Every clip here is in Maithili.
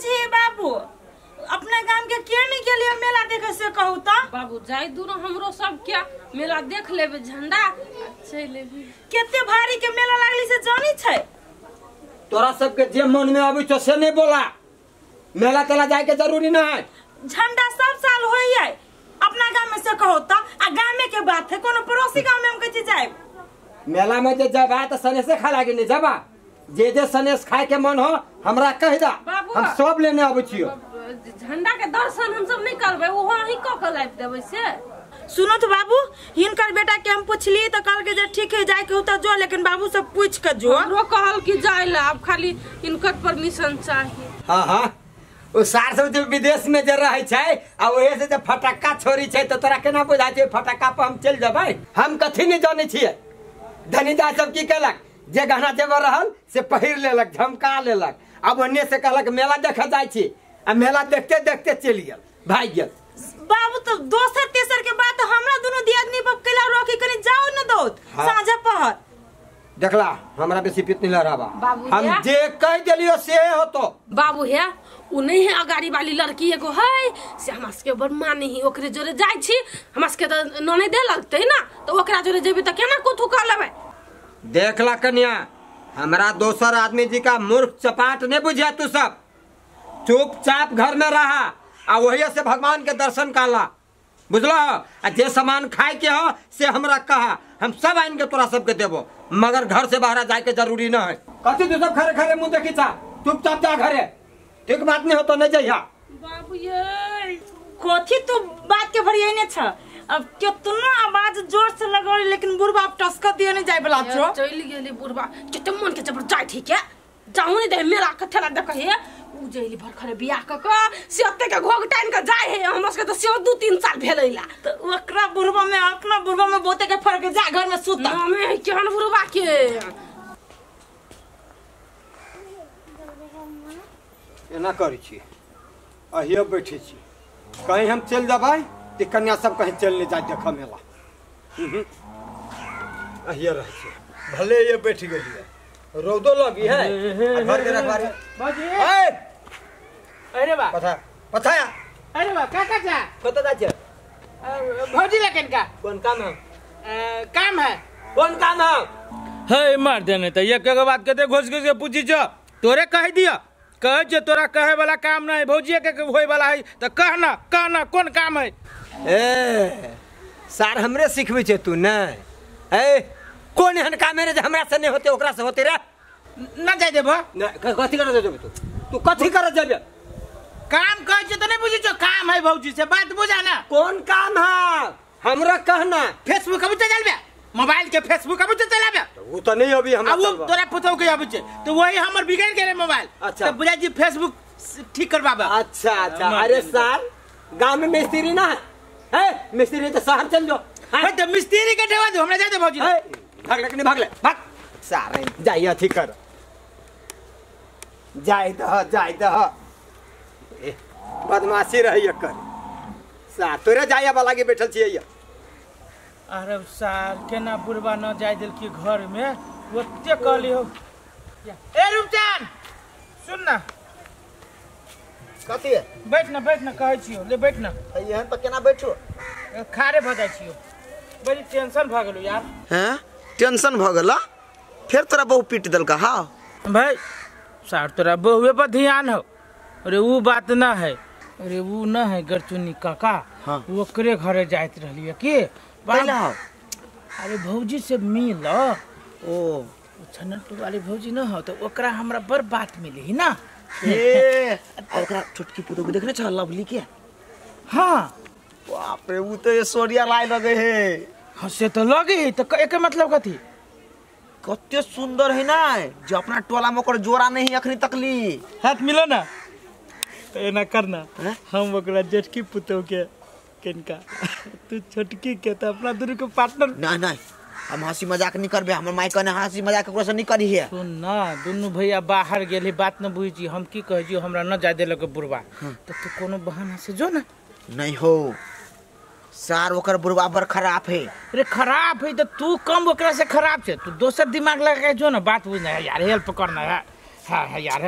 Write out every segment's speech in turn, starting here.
बुझी बाबू अपना गाम के के नहीं गेलिए मेला देखे से कहू त बाबू जाय दूनो हमरो सब क्या मेला देख लेबे झंडा चल लेबे केते भारी के मेला लागली से जानी छै। तोरा सबके जे मन में आबै छौ से नहीं बोला। मेला तेला जाय के जरूरी न है। झंडा सब साल होई है अपना गांव में से कहो त आ गामे के बात है कोनो पड़ोसी गांव में हम कथि जाए। मेला में जे जाबा त सनेसे खा लागी नहीं जाबा। जे जे सनेस खाए के मन हो हमरा कह दा हम सब लेने आबै छियो। झंडा के दर्शन हम सब नहीं करबै ओहो अहीं क के लाइब देबै से। सुनो तो बाबू हिनकर बेटा के हम पूछली त कहल के जे ठीक है जाय के हो त जो लेकिन बाबू से पूछ के जो। हमरो कहल कि जाय ला अब खाली इनकर परमिशन चाहिए। हां हां ओ सार सब जे विदेश में जे रहै छै आ ओहे से जे फटक्का छोड़ी छै त तोरा केना बुझाय छै फटक्का पर हम चल जेबै। हम कथि नहीं जानै छियै। धनीदा सब की केलक जे गहना जेवर रहल से पहिर लेलक झमका लेलक। अब ओन्ने से कहलक मेला देखे जाय छी आ मेला देखते देखते चलि गेल भागि गेल। बाबू तो दोसर तेसर के बात हमरा दुनु दियादनी पर कैला रोकी कनी जाओ न दोत साँझे पहर। देखला हमरा बेसी पित नहीं लड़ाबा हम जे कह देलियो से होतो। बाबू हे उ नहीं है अगाड़ी वाली लड़की एगो है से हमरा सबके बड़ माने ही ओकरे जोरे जाय छी हमरा सबके त नने दे लगतै ना त ओकरा जोरे जेबी त केना कुथु कर लेबै। देखला कन्या हमरा दोसर आदमी जी का मूर्ख चपाट नहीं बुझिया। तू सब चुपचाप घर में रहा आ वही से भगवान के दर्शन काला बुझलो। आ जे सामान खाए के हो से हमरा कहा हम सब आन के तोरा सबके देबो मगर घर से बाहर जाए के जरूरी न है। कथी तू सब खरे खरे मुंह देखी छा चुपचाप जा घरे। ठीक बात नहीं हो तो नहीं जइहा। बाबू ये कथी तू बात के भरियने छ अब केतनो आवाज जोर से लगौली लेकिन बुढ़बा टसक दिए नहीं जाय बला छो। चल गेली बुढ़बा केते मन के जबर जाय ठीक है जाऊ नहीं दे मेला के ठेला देख हे उ जइली भरखरे बियाह क क से ओते के घोग टाइन के जाय हे हमरा सबके त से 2-3 साल भेलैला त ओकरा बुढ़बा में अपना बुढ़बा में बहुते के फर्क जा घर में सुत हमें केहन बुढ़बा के एना करै छी अहियो बैठे छी कहीं हम चल जेबै त कन्या सब कहीं चल नहीं जाय देख मेला। अहियो रहै छी भले ये बैठ गेलियै रौदो लगी है घर के रखवारी बाजी ए अरे बा पथा पथाया अरे बा का का जा कत जा छै भौजी लेकिन का कोन काम है काम है कोन काम है हे मार देने त एक एक बात कते घोस घोस के पूछी छ तोरे कह दिया कह जे तोरा कहे वाला काम नहीं भौजी के होय वाला है त कहना कहना कोन काम है। ए सार हमरे सिखबै छै तू नै ए कोन एहन काम है रे जे हमरा से नहीं होते ओकरा से होते रे ना जाय देबो ना कथि करे जेबे तू तू कथि करे जेबे काम कहै छै त नहीं बुझै छौ काम है भौजी से बात बुझा ना कोन काम है हमरा कहना। फेसबुक अब चलबे मोबाइल के फेसबुक अब चलाबे उ त नहीं अभी हमरा अब तोरा पुतौ के अबै छै त वही हमर बिगड़ गेलै मोबाइल। अच्छा त बुझा जी फेसबुक ठीक करबाबा। अच्छा अच्छा अरे सार गांव में मिस्त्री ना है मिस्त्री त शहर चल जो है त मिस्त्री के ढेवा दो हमरा जाय दे भौजी भाग ले नहीं भाग ले भाग सारे जाइए अथी कर जाय दह बदमाशी रही कर सार तोरे जाय वाला के बैठल छियै। अरे सार केना बुढ़बा न जाय देलकी घर में ओते कहली हो। ए रूपचान सुन ना कथी है बैठ ना कहै छियो ले बैठ ना एहन पर केना बैठो खारे भ जाइ छियो बड़ी टेंशन भ गेलो यार। हैं टेंशन भ गेला फिर तोरा बहु पीट देलका। हाँ भाई सार तोरा बहुए पर ध्यान हो। अरे वो बात ना है अरे वो न है गरचुनी काका। हाँ। ओकरे घरे जाइत रहलियै के पहला। अरे भौजी से मिल ओ छननपुर वाली भौजी न हो तो ओकरा हमरा बड़ बात मिली ना। ए ओकरा छोटकी पुतोह के देखने छ लवली के। हाँ बाप रे उ तो ऐश्वर्या राय लगे है। हाँ से तो लगे है तो एकर मतलब कथी कते सुंदर है ना जो अपना टोला में ओकर जोड़ा नहीं अखनी तकली। हाथ मिलो ना तो एना करना हम ओकरा जेठकी पुतोह के किनका तू छोटकी के तो अपना दुनू के पार्टनर। ना ना हम हंसी मजाक नहीं करबे हमर माई कहने हंसी मजाक ककरो से नहीं करी है। सुन ना दुनू भैया बाहर गेली बात न बुझी हम की कहै छी हमरा न जाय देलक बुढ़बा तो तू कोनो बहाना से जो ना। नहीं हो सार ओकर बुढ़बा बड़ खराब है। अरे खराब है तो तू कम ओकरा से खराब छे तू दोसर दिमाग लगा के जो ना बात बुझना है यार हेल्प करना है हां हां यार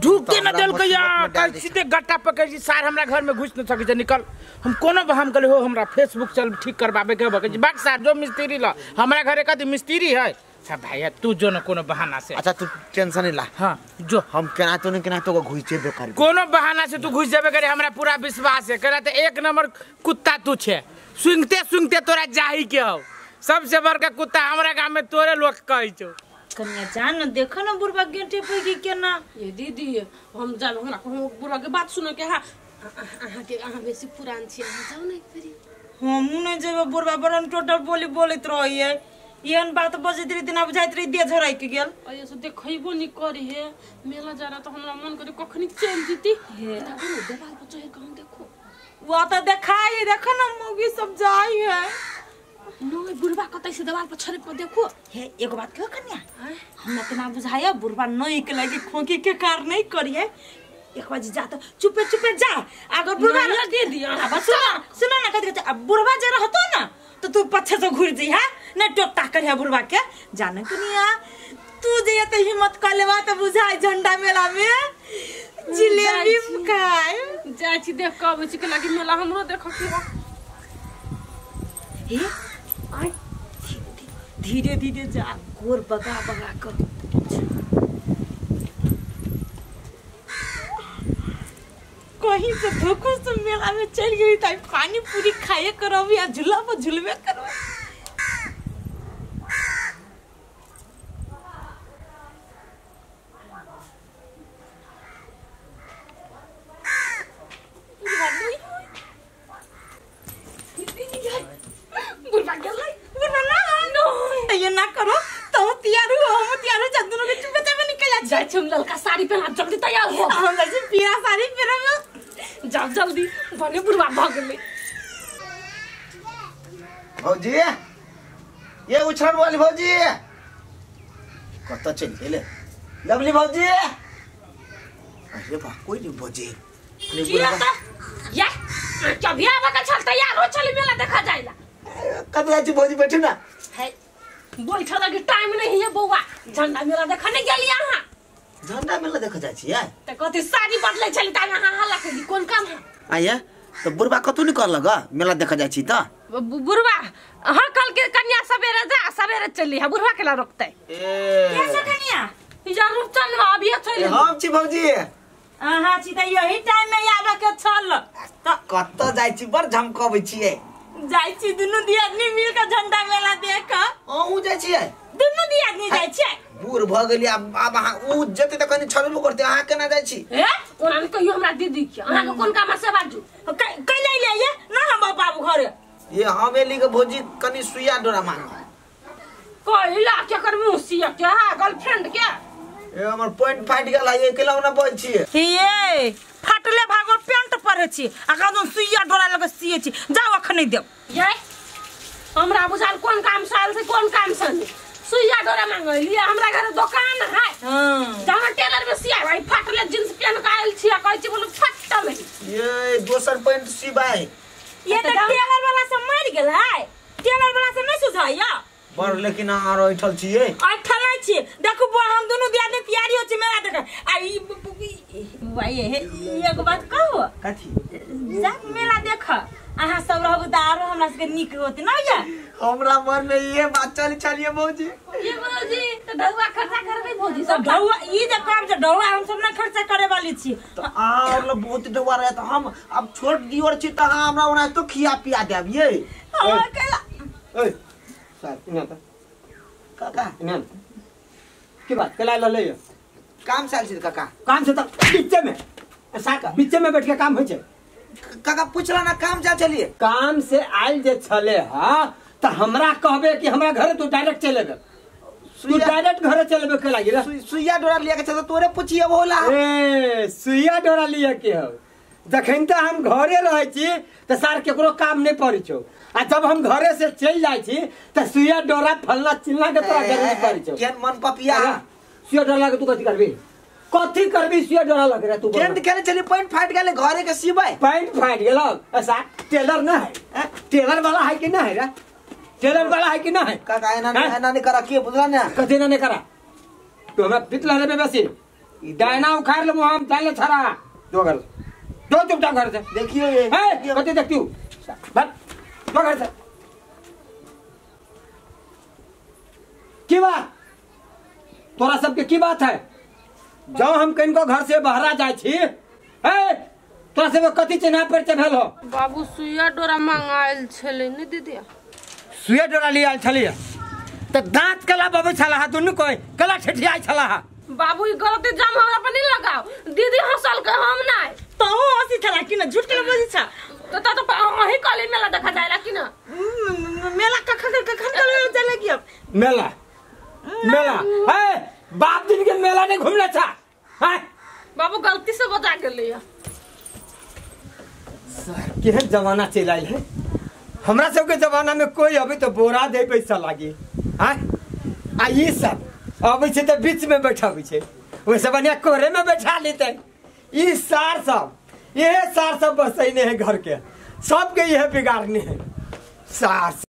ढुके न देलकै यार कल सीधे गट्टा पकड़ जी सार हमरा घर में घुस न सकै छै निकल। हम कोनो हम कहले हो हमरा फेसबुक चल ठीक करबाबे के बके जी बाक सार जो मिस्त्री ल हमरा घरे कथि मिस्त्री है। अच्छा भाई तू जो न कोनो बहाना से। अच्छा तू टेंशन नहीं ला। हां जो हम केना तो न केना तो घुस जेबे करबे कोनो बहाना से तू घुस जेबे करे हमरा पूरा विश्वास है। करे त एक नंबर कुत्ता तू छे सुंगते सुंगते तोरा जाही के हो सबसे बड़का कुत्ता हमरा गांव में तोरे लोग कहै छौ। कन्या जान न देखो न बुढ़वा गेटे पे की केना। ये दीदी हम जाब हमरा कोनो बुढ़वा के बात सुन के हां अहाँ के अहाँ बेसी पुरान छी अहाँ जाउ न एक बेरी। हमहु नै जेबै बुढ़वा बरन टोटल बोली बोलैत रहैए एहन बात बजैत रही तेना बुझाइत रही देह झरकि के गेल। अये से देखैबो नि करी हे मेला जरा त हमरा मन करे कखनी चल जीती। हे देखो न देवाल पर चढ़ के हम देखो वो त देखाई देखो न मौगी सब जाई है नहीं बुढ़वा कतै से देवाल पर छड़े पर देखो। हे एगो बात कहो कन्या हमरा केना बुझाया बुढ़वा नहीं के लगी खोंकी के कार नहीं करिए एक बार जा त चुपे चुपे जा अगर बुढ़वा ना दीदी अहाँ बस सुन सुन ना कथि कहै अब बुढ़वा जे रहतो ना तो तू पछे से घुर जी हां नहीं टोकता करिया बुढ़वा के जाने कन्या तू जे त हिम्मत कर लेबा त बुझाई झंडा मेला में जिलेबी खाए जाय छी देख के अबै छी के लगी मेला हमरो देख के। हे आय धीरे धीरे जा गोर बगा बगा कर कहीं से धोखो से मेला में चल गई त पानी पूरी खाए करब या झूला पर झूलबे करब। बुढ़वा गेलै बुढ़वा ना ये ना करो तो तैयार हो हम तैयार हो जा दोनों के चुपे चापे निकल जा। जाय छी हम ललका साड़ी पहना जल्दी तैयार हो हम जाइ छी पीला साड़ी पहनब जाओ जल्दी भने बुढ़वा भ गेलै। भौजी ये उछल वाली भौजी कत चल गेले लवली भौजी। अरे बा कोई नहीं भौजी या कभी आबा के छल तैयार हो चली मेला देखा जाइला कत जाइ छी भौजी बैठू ना है बैठल लगे टाइम नहीं है बौआ झंडा मेला देखा नहीं गेली अहाँ झंडा मेला देखा जाइ छी यार त कथि साड़ी बदलै छली त अहाँ हल्ला केली कोन काम है आया त बुढ़बा कतौ नहीं करलक मेला देखा जाइ छी त बुढ़वा हां कल के कन्या सवेरे जा सवेरे चली है बुढ़वा केला रोकतै ए के छ कन्या या रूपचंद अभी चली हम छी भौजी अहाँ छी त यही टाइम में आबे के छल त कत जाइ छी बड़ झमकबै छियै जाइ छी दुनू दियादनी मिल के झंडा मेला देख अहूँ जाइ छियै दुनू दियादनी जाइ छियै बूढ़ भ गेली आब अहाँ उ जेतै त कनी छलबो करतै अहाँ केना जाइ छी ए ओना ने कहियो हमरा दीदी के अहाँ के कोन काम से बाजू कैले ले ये ना हम बाबू घरे ये हम एली के भौजी कनी सुइया डोरा मांग कहिला के कर मुसिया के हा गर्लफ्रेंड के ए हमर पॉइंट फाटि गेल है एकला ओना बोल छी ये फाटले भागो पेंट पर छी आ कदम सुइया डोरा लगे सिए छी जाओ अखन नहीं देब ये हमरा बुझाल कोन काम से आयल से कोन काम से नहीं सुइया डोरा मांगलिए हमरा घर दुकान है हां जहां टेलर में सिया भाई फाटले जींस पहन के आयल छी आ कहै छी बोलू फटल है ये दोसर पैंट सिबाय ये त टेलर वाला से मर गेल है टेलर वाला से नहीं सुझाइया बड़ लेकिन अहाँ बैठल छियै ऐठल नहीं छी देखू बुआ हम दुनू दियादनी तैयारी हो छी मेला देख आ ई बुआ ये एगो बात कहू कथी जा मेला देख अहाँ सब रहबू त आरो हमरा सबके नीक होत ना या हमरा मन में ये बात चल चलिए भौजी ये भौजी त ढौआ खर्चा करबै भौजी सब ढौआ ई जे काम जे ढौआ हम सब ना खर्चा करे वाली छी त अहाँ और बहुत ढौआ रहे त हम अब छोट दियोर छी त अहाँ हमरा ओना तो खिया पिया देब ये हमरा कैला ए सर इना त काका इना की बात कैला लले काम से आयल छी काका काम से त बीचे में साका बीचे में बैठ के काम होइ छै काका पूछला ना काम जा चलिए काम से आयल जे छले हा त हमरा कहबे कि हमरा घरे तू डायरेक्ट चले बे तू डायरेक्ट घरे चलबे के लागी सुइया डोरा लिया के छ त तोरे पूछिए होला ए सुइया डोरा लिया के हो जखन त हम घरे रहै छी त सार केकरो काम नहीं पड़ै छौ आ जब हम घरे से चल जाइ छी त सुइया डोरा फलना चिल्ला के तोरा जरूरत पड़ै छौ केन मन पपिया सुइया डोरा के तू कथि करबी कथि करबी सुइया डोरा लग रे तू केन खेले चली पैंट फाट गेले घरे के सिबै पैंट फाट गेल ऐसा टेलर ना है टेलर वाला है कि ना है रे टेलर वाला है कि ना है काका एना एना नहीं करा के बुझला ना कथि ना नहीं करा तू हमरा पिटला रे बेसी दायना उखाड़ लेबो हम जान ले छड़ा जो घर जो चुपचाप घर से देखियो ये है कथी देखती हूँ भाग जो घर से। की बात तोरा सबके की बात है? जब हम कनको घर से बहरा जाय छी है तोरा सब कथी चिन्ह परिचय भेल हो? बाबू सुइया डोरा मंगायल छलै ने दीदी। सुइया डोरा लियाल आयल छलिए त दांत कला बबै छला हा दुनू कोई कला ठेठियाइ छला हा। बाबू ई गलती जाम हमरा पर नहीं लगाओ, दीदी हंसल के हम नहीं। तो हंसी छला कि ना झूठ के बजै छ? तो तो अही कॉलेज मेला देखा जायला कि ना? मेला कखन कखन कल चले कि अब मेला मेला है बाप दिन के मेला नहीं घूमना था है। बाबू गलती से बजा गेलै। सर केहन जमाना चलि आयल है। हमरा सबके जमाना में कोई अबै तो बोरा दे पैसा लागी हैं आ ई सब अबै छै तऽ बीच में बैठाबै छै, ओहिसँ बढ़िया कोरे में बैठा लेतै। ई सार सब इहे सार सब बसैने है घर के, सबके इहे बिगाड़ने है सार।